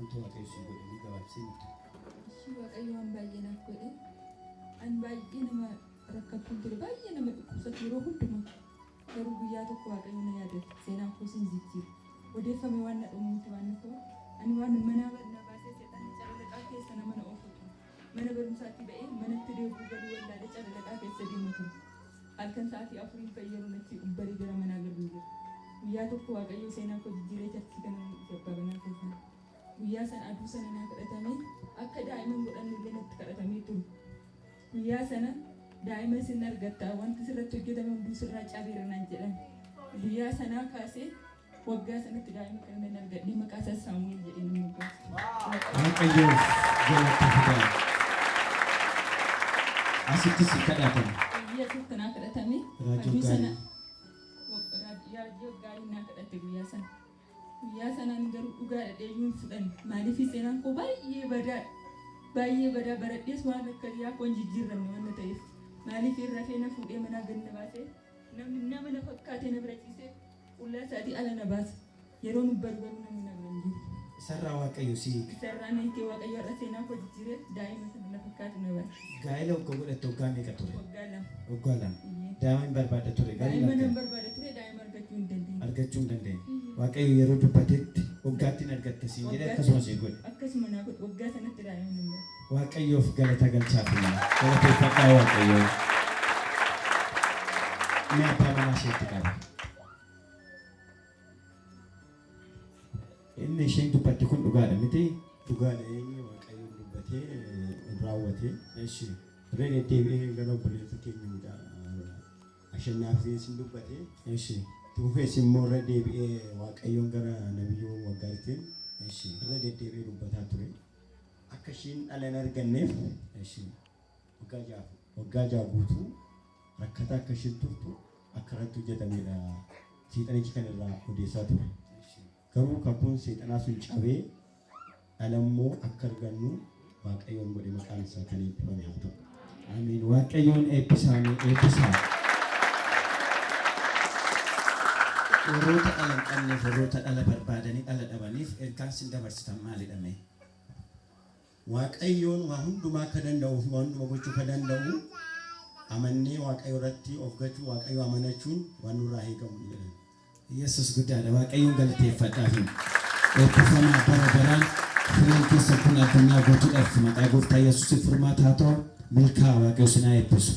Wanta Waaqayyo sii godhe ni gabaabsee nutti. Ishii Waaqayyo waan baay'ee naaf godhe. An baay'ee nama rakkattuun ture, baay'ee nama dhukkubsatu yeroo hundumaa. Garuu guyyaa tokko Waaqayyo na yaadate, seenaan koos hin jijjiire. Odeeffame waan na dhumu miti waan koo. Ani waan manaa na baasee seexanni calalaqaa keessa nama na oofu ture. Mana barumsaatti ba'ee manatti deebi'uu galuu wallaalee calalaqaa keessa deema ture. Halkan sa'aatii 4n ba'ee yeroo natti ubbaree gara manaa galu hin jiru. Guyyaa tokko Waaqayyo seenaa koo jijjiiree churchii kana nu dhufe abbaa banaa keessa. Guyyaa sana aduu sana naa kadhatamee akka daa'ima hin godhanne illee natti kadhatamee ture. Guyyaa sana daa'ima isin argatta, wanti sirratti hojjetame hunduu sirraa cabeera naan jedhan. Guyyaa sanaa kaasee waggaa sanatti daa'ima kana nan argadhe, maqaa isaas Saamu'eel jedhee nan moggaase. Waaqayyoof galata fidaa. Asitti si kadhatame. Eeyyee, asitti naa kadhatame. Raajii Aduu sana Waggaarii. Raajii Waggaarii naa kadhatte guyyaa sana. Guyyaa sanaan garuu dhugaa dhadheeyyuu hin fudhanne. Maaliif seenaan koo baay'ee badaadha. Baay'ee badaa baradhees waan akka riyaa koo hin jijjiirramne waan na ta'eef. Maaliif rafee na fuudhee manaa gad na baasee, namni nama na fakkaatee na bira ciisee qullaa isaatii ala na baasa. Yeroo nu baru garuu namni na bira hin jiru. Isarraa Waaqayyo si hiike. Isarraa na hiikee Waaqayyo har'a seenaa koo jijjiiree daa'ima sana na fakkaatu na baase. Gaa'ela wagga godhatte waggaa meeqa ture? Waggaa 2. Waggaa 2. Eeyyee. Daa'ima hin barbaadda ture garuu hin Daa'ima nan arganne. barbaada ture, daa'ima argachuu hin dandeenye. Argachuu hin dandeenye. Waaqayyo yeroo dubbatetti waggaatti hin argatta siin jedhee akkasuma sii godhe. Akkasuma naa godhe, waggaa sanatti daa'ima nan barbaade. Waaqayyoof galata galchaafii. Galateeffadhaa Waaqayyoon. Mee abbaa manaa isheetti qaba. Inni isheen dubbatte kun dhugaadha miti? Dhugaadha, eenyu Waaqayyoon dubbatee hin raawwate. Eshi. Irra deddeebi'ee gara obboleessa keenya mucaa Ashannaafiin sin dubbate. Eshi. Itti fufees immoo irra deebi'ee Waaqayyoon gara Nabiyyuu Waggaaritiin Eshi. irra deddeebi'ee dubbataa ture. Akka ishiin dhala hin arganneef Eshi. waggaa 6 guutuu rakkataa akka ishiin turtu akka irratti hojjetamedha. Seexanichi kan irraa odeessaa ture. Garuu kakuun seexanaa sun cabee dhala immoo akka argannu Waaqayyoon godhe, maqaan isaa kan eebbifame haa ta'u. Ameen. Waaqayyoon eebbisaanii eebbisaa. Warroota dhala hin qabneef, warroota dhala barbaadanii dhala dhabaniif ergaan sin dabarsitan maalidha mee? Waaqayyoon waa hundumaa akka danda'uu fi waa hundumaa gochuu akka danda'u amannee Waaqayyo irratti of gachuu, Waaqayyo amanachuun waan nurraa eegamu jedhan. Yesus guddaadha. Waaqayyoon galateeffadhaafi. Eebbifamaa bara baraan. Fireen keessan kun addunyaa guutuudhaaf maqaa gooftaa Yesuusiin furmaata haa ta'u. Milkaa'aa, Waaqayyo isin haa eebbisu.